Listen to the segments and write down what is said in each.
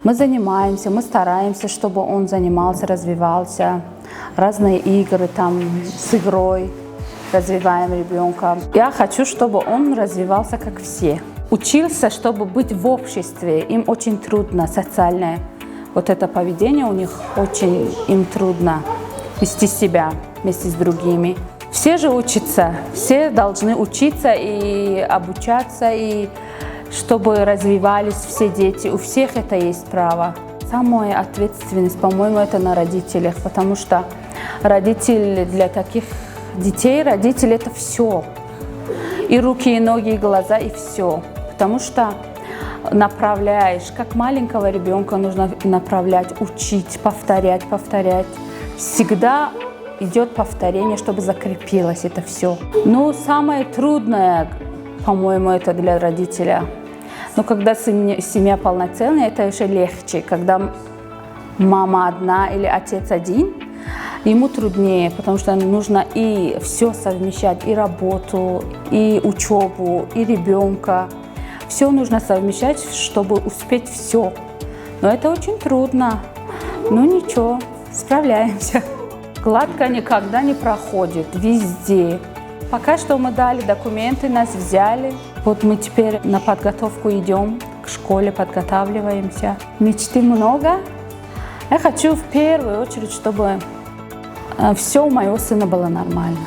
Мы занимаемся, мы стараемся, чтобы он занимался, развивался. Разные игры там, с игрой развиваем ребенка. Я хочу, чтобы он развивался, как все. Учился, чтобы быть в обществе. Им очень трудно социальное. Вот это поведение у них, очень им трудно вести себя вместе с другими. Все же учатся, все должны учиться и обучаться, и чтобы развивались все дети. У всех это есть право. Самая ответственность, по-моему, это на родителях, потому что родитель для таких детей, родитель — это все. И руки, и ноги, и глаза, и все. Потому что направляешь, как маленького ребенка нужно направлять, учить, повторять, повторять. Всегда идет повторение, чтобы закрепилось это все. Ну, самое трудное, по-моему, это для родителя. Но когда семья полноценная, это еще легче. Когда мама одна или отец один, ему труднее, потому что нужно и все совмещать, и работу, и учебу, и ребенка. Все нужно совмещать, чтобы успеть все. Но это очень трудно. Ну ничего, справляемся. Гладко никогда не проходит, везде. Пока что мы дали документы, нас взяли. Вот мы теперь на подготовку идем, к школе подготавливаемся. Мечты много. Я хочу в первую очередь, чтобы все у моего сына было нормально.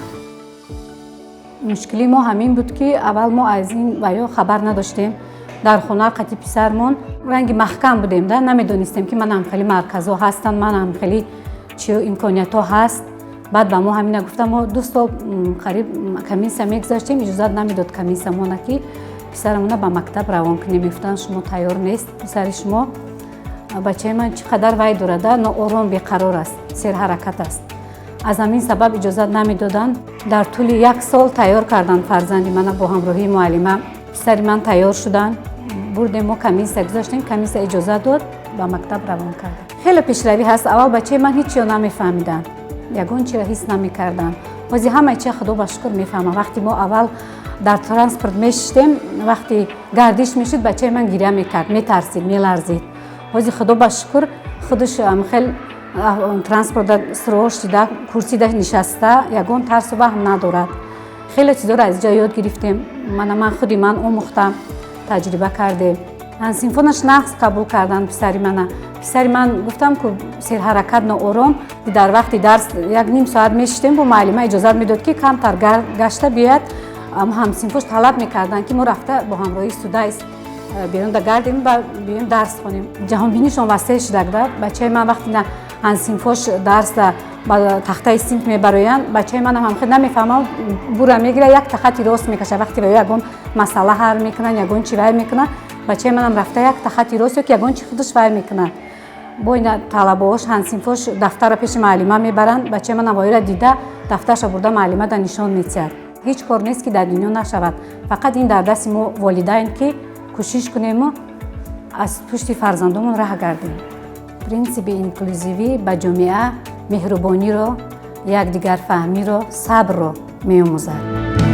Мушкили мо ҳамин буд, ки аввал мо аз ин ваё хабар надоштем. Дар хона қати писармон ранги маҳкам будем да, намедонистем, ки манам хеле марказҳо ҳастанд, манам хеле чи имкониятҳо ҳаст. Баъд ба мо ҳамина гуфтам. Мо 2 сол қариб комиссия мегузаштем, иҷозат намедод комиссиямона, ки писарамона ба мактаб равон кунем. Мегуфтанд, шумо тайёр нест писари шумо. Бачаи ман чӣ қадар вай дорада, ноором, беқарор аст, серҳаракат аст. Аз ҳамин сабаб иҷозат намедоданд. Дар тӯли як сол тайёр карданд фарзанди мана бо ҳамроҳии муаллима. Писари ман тайёр шуданд, бурдем, мо комиссия гузаштем, комиссия иҷозат дод, ба мактаб равон кардем. Хеле пешравӣ ҳаст. Аввал бачаи ман ҳеҷ чиро намефаҳмиданд, ягон чиро ҳис намекарданд. Ҳозир ҳамаи чия, худо ба шукр, мефаҳмам. Вақте мо аввал дар транспорт мешиштем, вақте гардиш мешуд, бачаи ман гиря мекард, метарсид, меларзид. Ҳозир, худо ба шукр, худаш хел транспорта сурош дида, курсида нишаста, ягон тарсу ваҳм надорад. Хеле чизоро аз ҷо ёд гирифтем. Мана ман, худи ман омӯхтам, таҷриба кардем. Ҳамсинфонаш нағз қабул карданд писари мана. Писари ман, гуфтам ку, серҳаракат, ноором. Дар вақти дарс як ним соат мешиштем, бо муаллима иҷозат медод, ки камтар гашта биёяд. Ҳамсинфош талаб мекарданд, ки мо рафта бо ҳамроҳии судайс берунда гардем ба биёем, дарс хонем. Ҷаҳонбинишон васеъ шуда. Бачаи ман вақте ҳамсинфош дарса ба тахтаи синф мебароянд, бачаи манам ҳам хел намефаҳмам, бура мегира, якта хати рост мекаша. Вақте ба ягон масъала ҳал мекунанд, ягон чи вай мекунанд, бачаи манам рафта якта хати рост ё ки ягон чи худаш вай мекунад. Бо ина талабаош, ҳамсинфош дафтарро пеши муаллима мебаранд, бачаи манам воира дида, дафтарша бурда, муаллимада нишон медиҳад. Ҳеҷ кор нест, ки дар дунё нашавад. Фақат ин дар дасти мо волидайн, ки кӯшиш кунему аз пушти фарзандомон раҳ гардем. Принсипи инклюзивӣ ба ҷомеа меҳрубониро, якдигарфаҳмиро, сабрро меомӯзад.